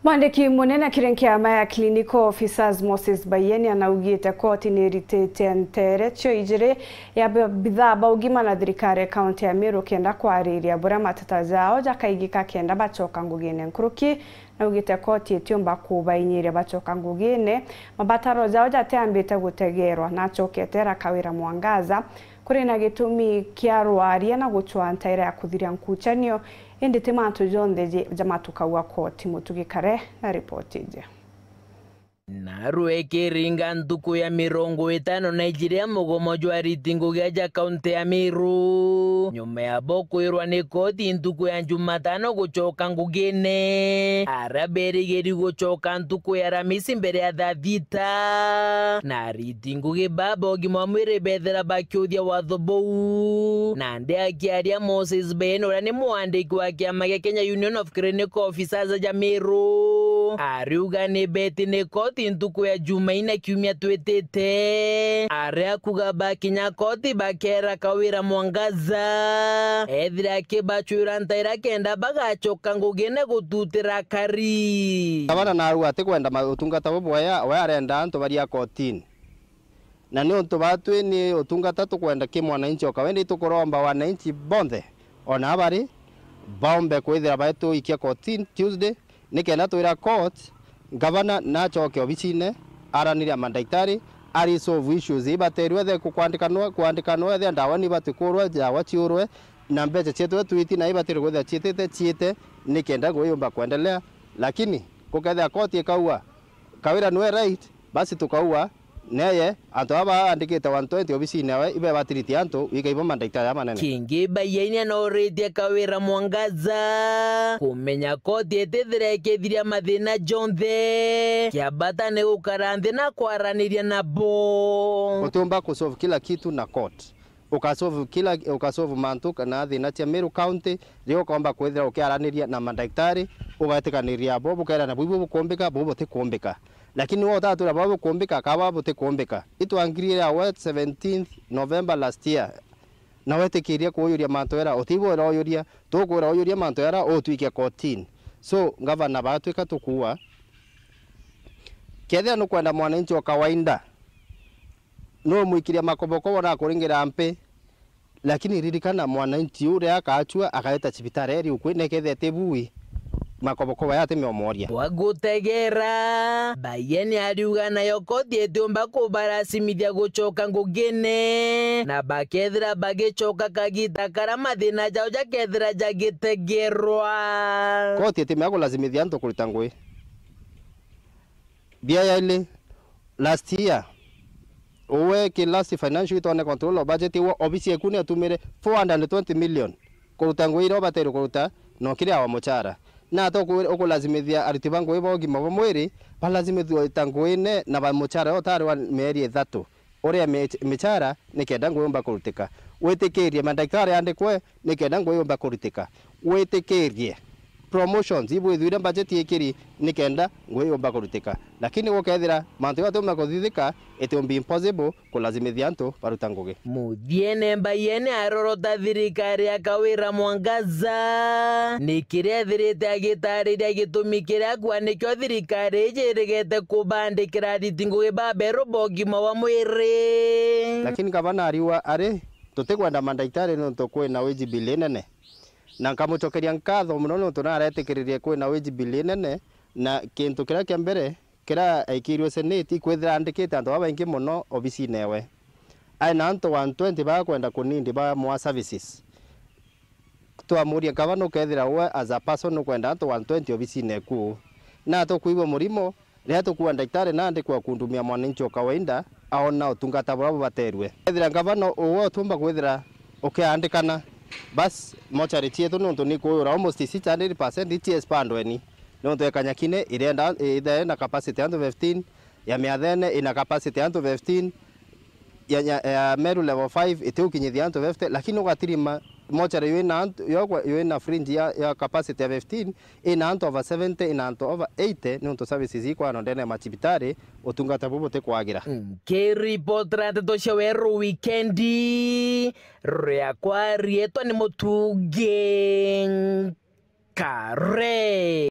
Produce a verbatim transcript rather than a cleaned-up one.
Mwandiki munene kiri nkiama ya Clinical Officers Moses Bayeni anaugite koti niritite ntere cio ijiri ya ba-, bithaa ba ugima na thirikari ya kaunti ya Meru kenda kwariria buria mateta jao jakaigika kenda bacoka ngugine nkuruki. Naugite koti itiumba kubainyiria bacoka ngugine, mabataro jao jatiambite gutegerwa. Nacokete era Kawira Mwangaza kuri na gitumi kia rwaria na gucwa ntaira ya kuthiria nkuchanio, indi ti mantu jonthe je-, jamatukaua koti. Mutugi Kare na ripoti iji. Na rwekiringa ntuku ya mirongo itano na ijiri ya mugomo jwa ariti ngugi aja kaunti ya Meru, nyuma ya bo kwirwa ni koti ntuku ya Jumatano gucoka ngugine, aria berigiri gucoka ntuku ya Aramisi mbere ya thaa thita. Na ariti ngugi baba ugima wa mwiri bethira bakiuthia watho buu. Nandi akiaria Moses Ben, uria ni mwandiki wa kiama gia Kenya Union of Clinical Officers aja Meru, ariuga ni beti ni koti ntuku ya Jumaine kiumia twitite. Aria kuga bakinya koti bakera Kawira Mwangaza ethire akibacwira ntaira kenda bagacoka ngugine gututira kari. Gavana narua atikwenda ma-, utungata bubwea, we arenda antu baria kotini. Na niuntu batwi ni utungata tukwenda ki mwananchi o kawaida, itukuromba wananchi bonthe, ona abari, baombe kwithira baituikia kotini Tuesday, nikenda twira court, gavana nacoke obisine, araniria mandaktari, a resolve issues ibaterwe, ethe kukwandikanwa, kwandikanwa, ethe ndawa ni ibatikurwe, ndawa ciurwe, na mbeca cietu twiti na ibatirwe kwithira ciitite, ciite, nikenda ngui yumba kwendelea. Lakini gukethira court ikauga Kawira niwe right, basi tukaua neye, antu aba baandikite one twenty obisine yawe, ibe batiriti antu, wika ibo mandaktari amanene. Kingi Bayeni anoritie Kawira Mwangaza kumenya koti itithira ikithiria mathina jonthe, kia bata ni gukara nthi na kwaraniria nabo. Utiumba kusolve kila kitu na court. Ukasolve kila, ukasolve mantu kana thina cia Meru County, riria ukomba kwithira ukiaraniria na mandaktari, ugetikaniria bo bukerana buu bukumbika, buu butikumbika. Lakini we utatwira baba bukumbika, kana baba butikumbika. Itwangiririe awe seventeenth November last year. Na wetikiria kuuyuria mantu era, utibwira uyuria, tukwira uyuria mantu era, utwike kotini. So, gavana batwika tukuua, kethira nukwenda mwananchi wa kawaida, numwikiria makobokobo na kuringira mpi, lakini ririkana mwananchi uria akachua akaeta cibitari eri ukui, nekethira ti bui, makobokobo aya ati miomoria. Bwa gutegera, Bayeni ariuga nayo koti itiumba kubarasimithia gucoka ngugine, na bakethira bagicoka kagita karia mathina jao jakethira jagitegerwa. Koti itimea kulazimithia antu kurita ngui. Bia yaili, last year, uwe ki last financial year, twone control of budget, uwe obisi eku ni atumire four hundred and twenty million kuruta ngui iria ubateirwe kuruta, na ukiri awa muchara. Na ata uku-, ukulazimithia aruti ba ngui ba ugima bwa mwiri balazimithwe ta ngui ne na ba muchara utari wa mieri ithatu? Uria mi-, michara nikenda ngui yumba kurutika. Witikirie mandaktari andikwe nikenda ngui yumba kurutika. Witikirie promotions ibwithwire budget ikiri nikenda ngui yumba kurutika. Lakini gukethira mantu jatiumba kuthithika, it will be impossible kulazimithia antu baruta ngugi. Muthiene Bayeni arorota thirikari ya Kawira Mwangaza ni kiria ethirite agitariria gitumi kiria akua nikio thirikari iji irigete kubandikira ariti ngugi baberu ba ugima wa mwiri. Lakini gavana ariua ari, tutikwenda mandaktari niuntu kwina wage bill inene. Na nkamucokeria nkatho mono niuntu naretikiririe kwina wage bill inene, na kintu kiria kia mbere kiria aikirwe Senate, ikwithira andikite antu babaingi mono obisine ewe. Ai na antu one twenty bakwenda kunindi ba mwa services. Twamuria, gavana, ukethira we as a person ukwenda antu one twenty obisine eku, na tukwigua murimo, riria tukuua ndaktari na andikwa kundumia mwananchi wa kawaida aona utungata buria bubaterwe. Ethira gavana uwe utumba kwithira ukiandikana, bas, mochari cietu niuntu ni kuura almost six hundred percent ici expandweni. Niuntu e Kanyakine irenda, ithe ina capacity ya antu fifteen, ya Miathene ina capacity ya antu fifteen, ya, ya, ya Meru level five itiukinyithia antu fifty, lakini ugatirima mochari yu ina antu, yo kwa, yu ina fringe ya, ya capacity ya fifteen, ina antu over seventy, ina antu over eighty, niuntu services ikwano ndene ya macibitari, utungata bu butikwagira. Nkiripotera ndeto cia Weru Wikendi, riakwa rietwa ni Mutugi Kare.